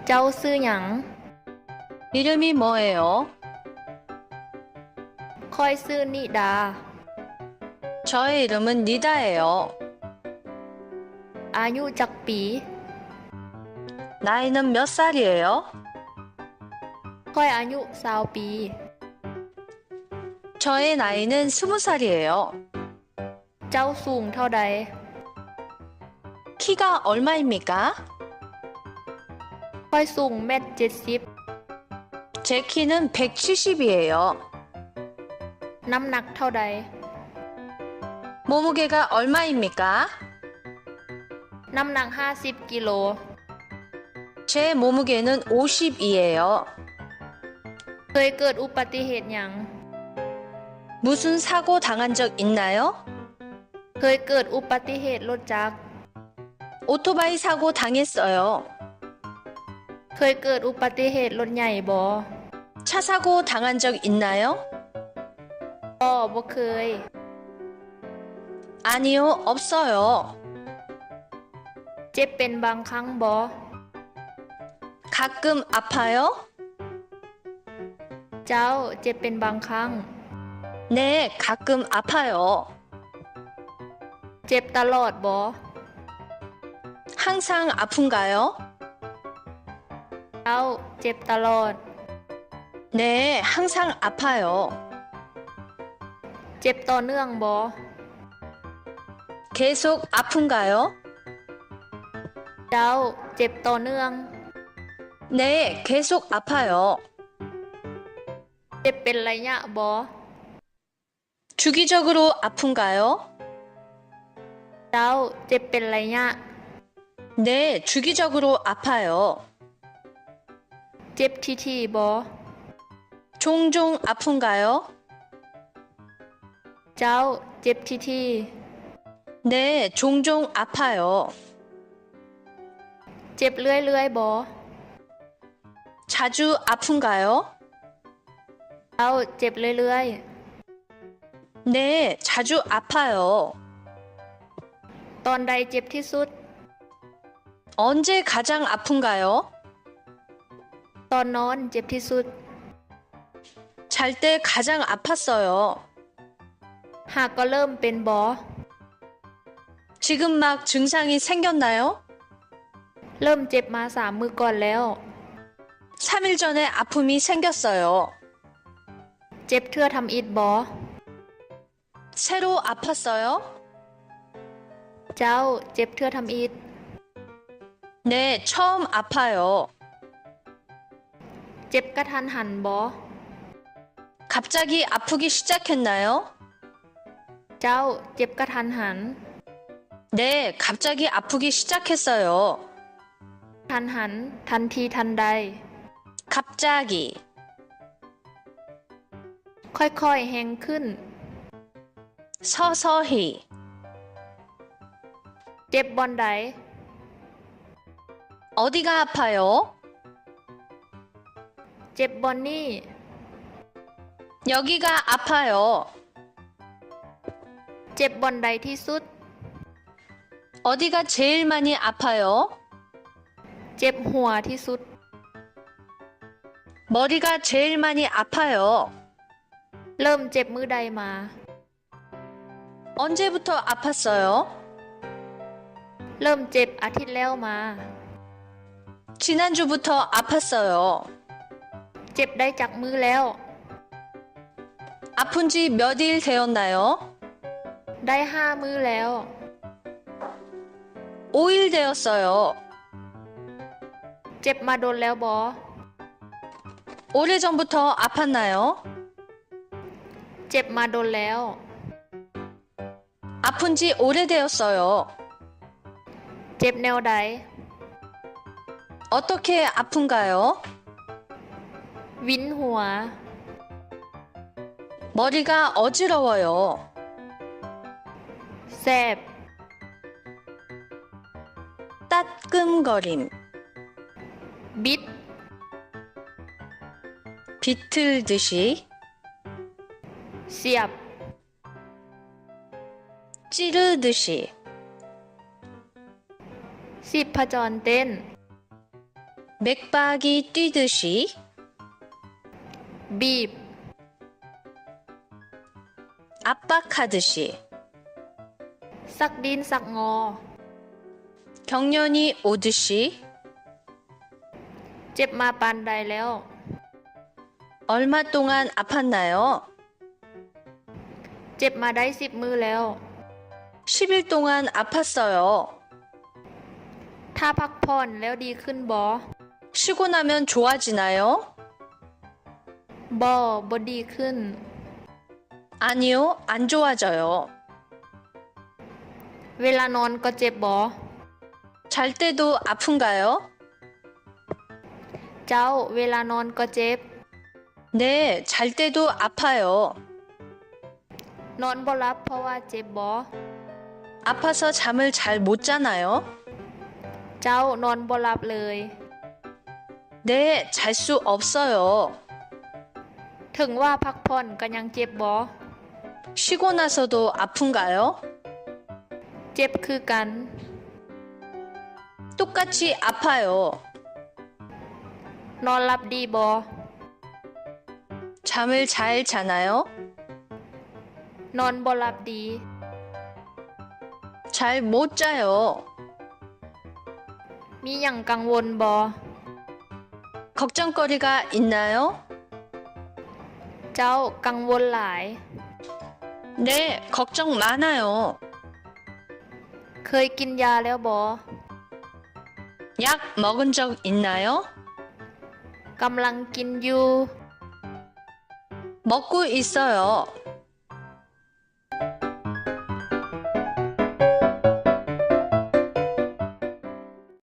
ເຈົ້າຊື່ຫຍັງ? 이름이 뭐예요? ຂ້ອຍຊື່ນິດາ. 저의 이름은 리다예요. ອາຍຸຈັກປີ? 나이는 몇 살이에요? ຂ້ອຍອາຍຸຊາວປີ. 저의 나이는 스무 살이에요. ເຈົ້າສູງເທົ່າໃດ? 키가 얼마입니까? ຂ້ອຍສູງແມັດເຈັດສິບ. 제 키는 백칠십이에요. ນ້ຳໜັກເທົ່າໃດ? 몸무게가 얼마입니까? ນ້ຳໜັກຫ້າສິບກິໂລ. 제 몸무게는 오십이에요. ເຄີຍເກີດອຸບັດຕິເຫດຫຍັງ? 무슨 사고 당한 적 있나요? ເຄີຍເກີດອຸບັດຕິເຫດລົດຈັກ. 오토바이 사고 당했어요. ເຄີຍເກີດອຸບັດຕິເຫດລົດໃຫຍ່ບໍ່? 차 사고 당한 적 있나요? ບໍ່, ບໍ່ເຄີຍ. 아니요, 없어요. ເຈັບເປັນບາງຄັ້ງບໍ່? 가끔 아파요? ເຈົ້າ, ເຈັບເປັນບາງຄັ້ງ. 네, 가끔 아파요. ເຈັບຕະຫຼອດບໍ່? 항상 아픈가요? ເຈົ້າ, ເຈັບຕະຫຼອດ. 네, 항상 아파요. ເຈັບຕໍ່ເນື່ອງບໍ່? 계속 아픈가요? ເຈົ້າ, ເຈັບຕໍ່ເນື່ອງ. 네, 계속 아파요. ເຈັບເປັນໄລຍະບໍ່? 주기적으로 아픈가요? ເຈົ້າ, ເຈັບເປັນໄລຍະ. 네, 주기적으로 아파요. ເຈັບຖີ່ໆບໍ່? 종종 아픈가요? ເຈົ້າ, ເຈັບຖີ່ໆ. 네, 종종 아파요. ເຈັບເລື້ອຍໆບໍ່? 자주 아픈가요? ເຈົ້າ, ເຈັບເລື້ອຍໆ. 네, 자주 아파요. ຕອນໃດເຈັບທີ່ສຸດ? 언제 가장 아픈가요? ຕອນນອນເຈັບທີ່ສຸດ. 잘 때 가장 아팠어요. ຫາກໍເລີ່ມເປັນບໍ່? 지금 막 증상이 생겼나요? ເລີ່ມເຈັບມາສາມມື້ກ່ອນແລ້ວ. 삼 일 전에 아픔이 생겼어요. ເຈັບເທື່ອທຳອິດບໍ່? 새로 아팠어요? ເຈົ້າ, ເຈັບເທື່ອທຳອິດ. 네, 처음 아파요. ເຈັບກະທັນຫັນບໍ່? 갑자기 아프기 시작했나요? ເຈົ້າ, ເຈັບກະທັນຫັນ. 네, 갑자기 아프기 시작했어요. ທັນຫັນ, ທັນທີທັນໃດ. 갑자기. ຄ່ອຍໆແຮງຂຶ້ນ. 서서히. ເຈັບບ່ອນໃດ? 어디가 아파요? ເຈັບບ່ອນນີ້. 여기가 아파요. ເຈັບບ່ອນໃດທີ່ສຸດ? 어디가 제일 많이 아파요? ເຈັບຫົວທີ່ສຸດ. 머리가 제일 많이 아파요. ເລີ່ມເຈັບມື້ໃດມາ? 언제부터 아팠어요? ເລີ່ມເຈັບອາທິດແລ້ວມາ. 지난주부터 아팠어요. ເຈັບໄດ້ຈັກມື້ແລ້ວ? 아픈 지 몇 일 되었나요? ໄດ້ຫ້າມື້ແລ້ວ. 오 일 되었어요. ເຈັບມາດົນແລ້ວບໍ່? 오래전부터 아팠나요? ເຈັບມາດົນແລ້ວ. 아픈 지 오래되었어요. ເຈັບແນວໃດ? 어떻게 아픈가요? ວິນຫົວ. 머리가 어지러워요. ແສບ. 따끔거림. ບິດ. 비틀듯이. ສຽບ. 찌르듯이. ຊີບພະຈອນເຕັ້ນ. 맥박이 뛰듯이 ບີບ 압박하듯이 ຊັກດິນຊັກງໍ 경련이 오듯이 ເຈັບມາປານໃດແລ້ວ? 얼마 동안 아팠나요? ເຈັບມາໄດ້ສິບມື້ແລ້ວ. 십 일 동안 아팠어요. ຖ້າພັກຜ່ອນແລ້ວດີຂຶ້ນບໍ່? 쉬고 나면 좋아지나요? ບໍ່, ບໍ່ດີຂຶ້ນ. 아니요, 안 좋아져요. ເວລານອນກໍເຈັບບໍ່? 잘 때도 아픈가요? ເຈົ້າ, ເວລານອນກໍເຈັບ. 네, 잘 때도 아파요. ນອນບໍ່ຫຼັບເພາະວ່າເຈັບບໍ່? 아파서 잠을 잘 못 자나요? ເຈົ້ານອນບໍ່ຫຼັບເລີຍ. 네, 잘 수 없어요. ເຖິງວ່າພັກຜ່ອນກໍຍັງເຈັບບໍ່? 쉬고 나서도 아픈가요? ເຈັບຄືກັນ. 똑같이 아파요. ນອນຫຼັບດີບໍ່? 잠을 잘 자나요? ນອນບໍ່ຫຼັບດີ. 잠을 못 자요. ມີຫຍັງກັງວົນບໍ່? 걱정거리가 있나요? ເຈົ້າກັງວົນຫຼາຍ. 네, 걱정 많아요. ເຄີຍກິນຢາແລ້ວບໍ່? 약 먹은 적 있나요? ກຳລັງກິນຢູ່. 먹고 있어요.